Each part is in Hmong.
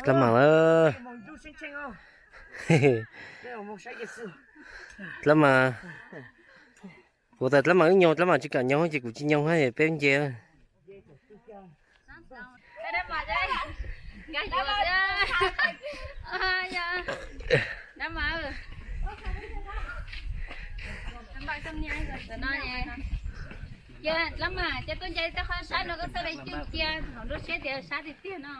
Dlab Mas lawm. Dlab Mas, kuv tas Dlab Mas wb nyoog, Dlab Mas tsis kam nyoog ces kuv tsis nyoog hab peb nce. Dlab Mas, ces tuaj nce tej qhov sab no koj txhob de cwj cia hauv nruab siab tias sab tiag tiag no.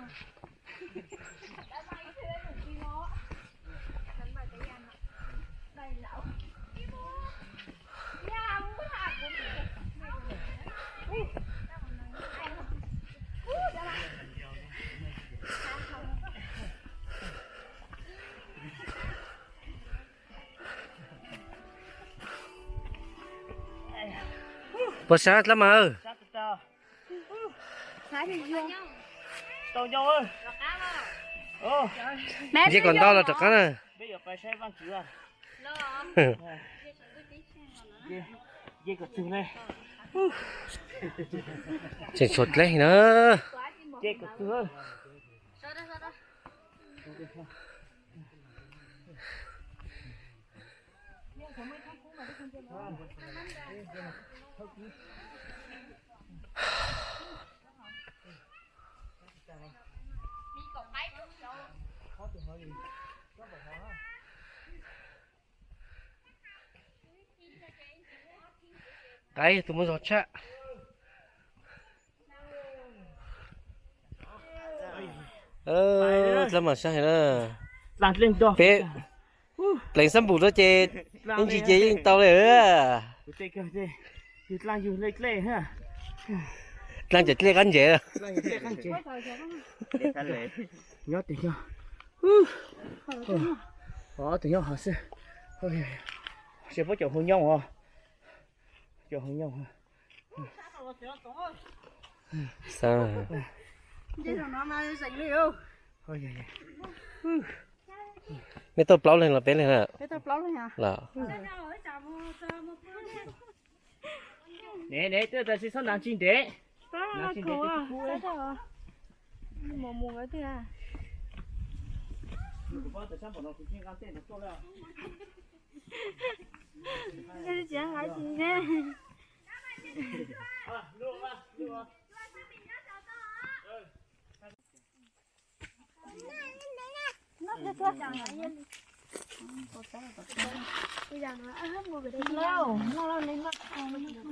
Puas sab Dlab Mas? Nce kom ntau los rov qab na. Tseem tshuav dleb na. Qaib tus muaj zog tshaj. Dlab Mas sab heev na. Peb pleev xab npum rau ces ib ntsis ces yeej tau li. Dlaab cov dlej qab ntsev. Nyob tes nyob, tes nyob hov xwb. Tsis paub caum hu nyooj os, caum hu nyooj. Mej tau plaub leeg los peb leeg na? Los. Ne ne, twb tas tsis txhob nrad tsis ntev. Nrad tsis ntev twb kub.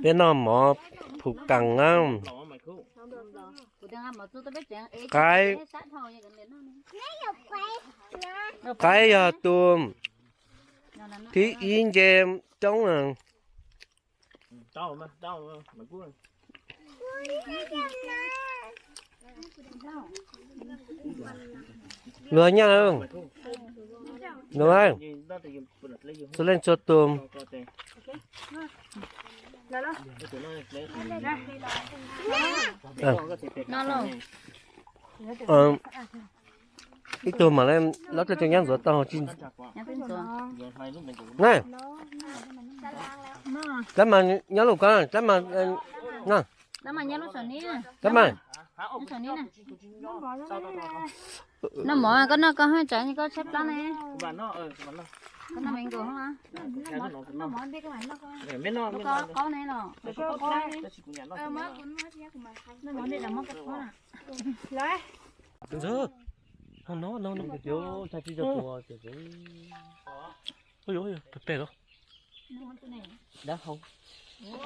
Peb noj mov phuv kaas na. Qaib, qaib yog tus thib ib nce roob na. Luag nyaj, luag, txhua leej txhua tus. Ib tug mam li, lawv tej tug nyab ntxuav tau tsis. Na, Dlab Mas nyob lub ko, Dlab Mas, Dlab Mas, noj mov koj noj koj hab tsam koj tshaib plab ne. Koj noj me nkaus hab. Qaub ne los. Ntxawg, no no no, peb peb los.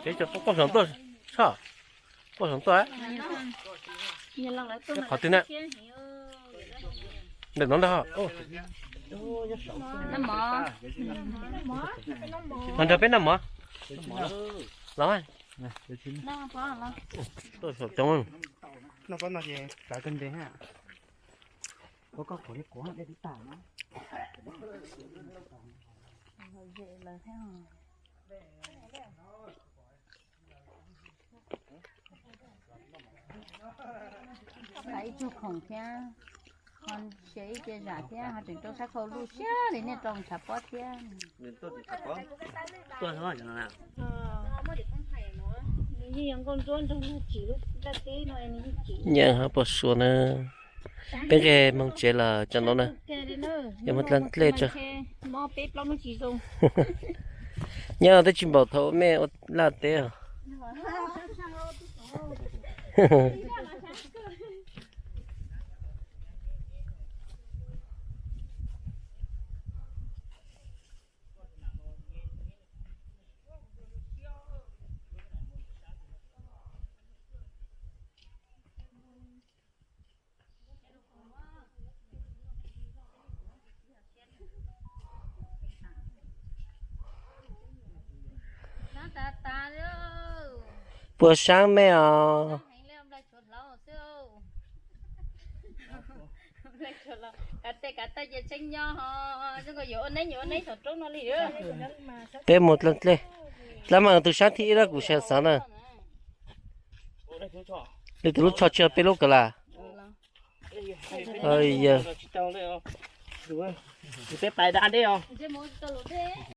Peb cov poj saum tuaj, soj, poj saum tuaj. Qhov twg na? Ntawm no ntag. Los nrog peb noj mov. Los. Tuaj saum coob. Ib tug khoom thiab, ho xyaw ib ce zam thiab, ho tseem rau sab khau luj siab li nej rau ntshav pob thiab. Nyiam ho pos suav na. Peb nqes moog tsev los cov no na, yuav moog dlej tso. Nyob twb tsis npaum thaum mej ua laj teb os. Puas saab mej os? Peb mus dlej, dlej mas tus saab thib ib na kuv xav xav na. Li tus lub tsho tsis yog peb lub kawg las. Yog, peb pais da dej os.